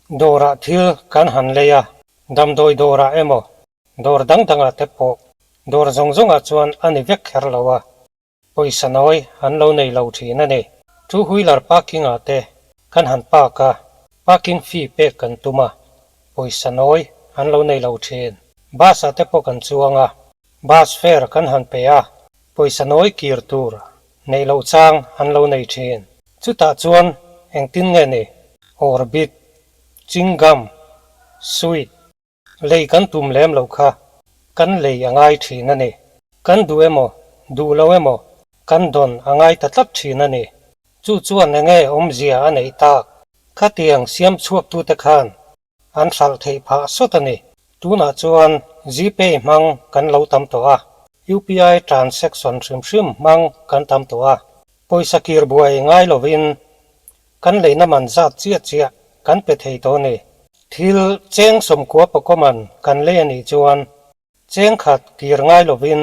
Dawrah thil kan han lei a, damdawi dawrah emaw, dawr dang dangah te pawh, dawr zawng zawngah chuan a ni vek kher lo a, pawisa nawi an lo nei lo thin a ni. Two wheeler parking ah te kan han park a, parking fee pek kan tum a, pawisa nawi an lo nei lo thin. Bus ah te pawh kan chuang a, bus fare kan han pe a, pawisa nawi kir tur neih loh chang an lo nei thin. Chutah chuan engtin nge ni? Orbit, chewing gum, sweet, lei kan tum lem loh kha kan lei a ngai thin a ni. Kan duh emaw, duh lo emaw kan dawn a ngai ta tlat thin a ni. Chu chuan enge awmzia a neih tak? Khatiang siam chhuaktute khan An hralh theih phah sawt a ni. Tunah chuan Gpay hmang kan lo tam tawh a, UPI transaction hrim hrim hmang kan tam tawh a. Pawisa kir buai ngai lovin kan leina man zat chiah chiah kan pe thei tawh a ni. Thil cheng 90 pakaw man kan lei a nih chuan cheng khat kir ngai lovin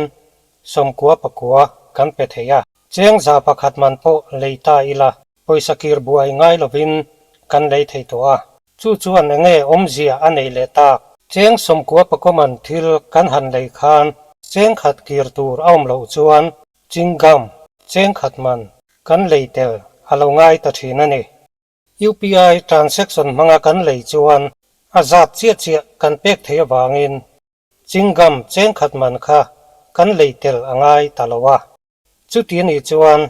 94 kan pe thei a. Cheng 100 man pawh lei ta ila Pawisa kir buai ngai lovin kan lei thei tawh a. Chu chuan enge awmzia a nei leh tak? Cheng 94 man thil kan han lei khan cheng khat kir tur a awm loh chuan chewing gum cheng khat man kan lei tel a lo ngai ta thin a ni. UPI transaction hmanga kan lei chuan a zat chiah chiah kan pek theih avangin chewing gum cheng khat man kha kan lei tel a ngai ta lo a. Chuti a nih chuan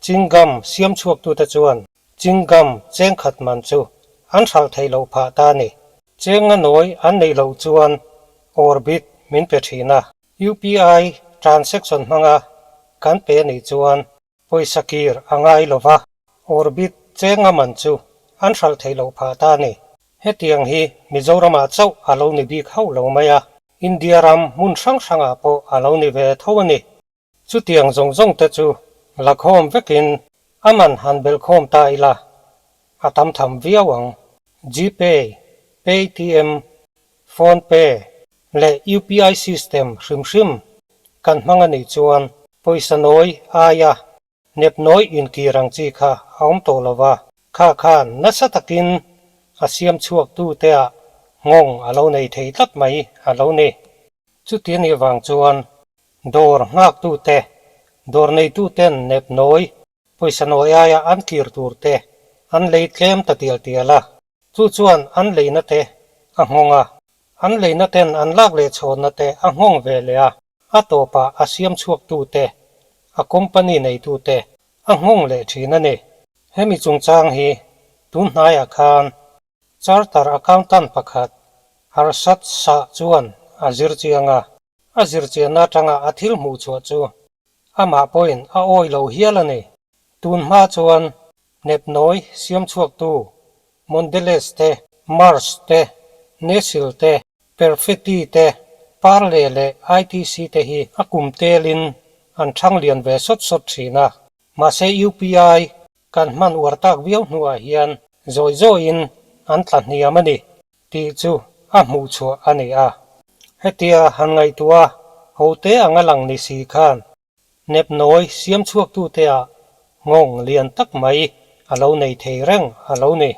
chewing gum siam chhuaktute chuan chewing gum cheng khat man chu an hralh theih loh phah ta a ni. Cheng a nawi an neih loh chuan Orbit min pe thin a. UPI transaction hmanga kan pe a nih chuan pawisa kir a ngai lo va, Orbit cheng a man chu an hralh theih loh phah ta a ni. Hetiang hi Mizoramah chauh a lo ni bik hauh lo mai a, India ram hmun hrang hrangah pawh a lo ni ve tho a ni. Chutiang zawng zawng te chu la khawm vekin a man han belh khawm ta ila, a tam tham viau ang. Gpay, Paytm, PhonePe leh UPI system hrim hrim kan hmang a nih chuan pawisa nawi aia nep nawi inkir ang chi kha a awm tawh lo va, kha khan nasa takin a siam chhuak tu te ah nghawng a lo nei thei tlat mai a lo ni. Chuti a nih vang chuan Dawr nghaktute, dawr neituten nep nawi, pawisa nawi aia an kir tur te an lei tlem ta tial tial a, chu chuan an leina te a nghawng a, an leina ten an lak leh chhawnna te a nghawng ve leh a, a tawpah a siam chhuaktute, a company neitute a nghawng leh thin a ni. Hemi chungchang hi tun hnaiah khan Charter accountant pakhat Harshad Shah chuan a zir chiang a, a zir chianna atanga a thil hmuh chhuah chu amah pawhin a awi lo hial a ni. Tun hma chuan nepnawi siam chhuaktu Mondelez te, Mars te, Nestle te, Perfetti te, Parle leh ITC te hi a kum telin an thang lian ve sawt sawt thin a. Mahse UPI kan hman uar tak viau hnuah hian zawi zawiin an tla hniam a ni tih chu a hmuh chhuah a ni a. Hetia han ngaihtuah a hote anga lang ni si khan nepnawi siam chhuaktute ah nghawng lian tak mai a lo nei thei reng a lo ni.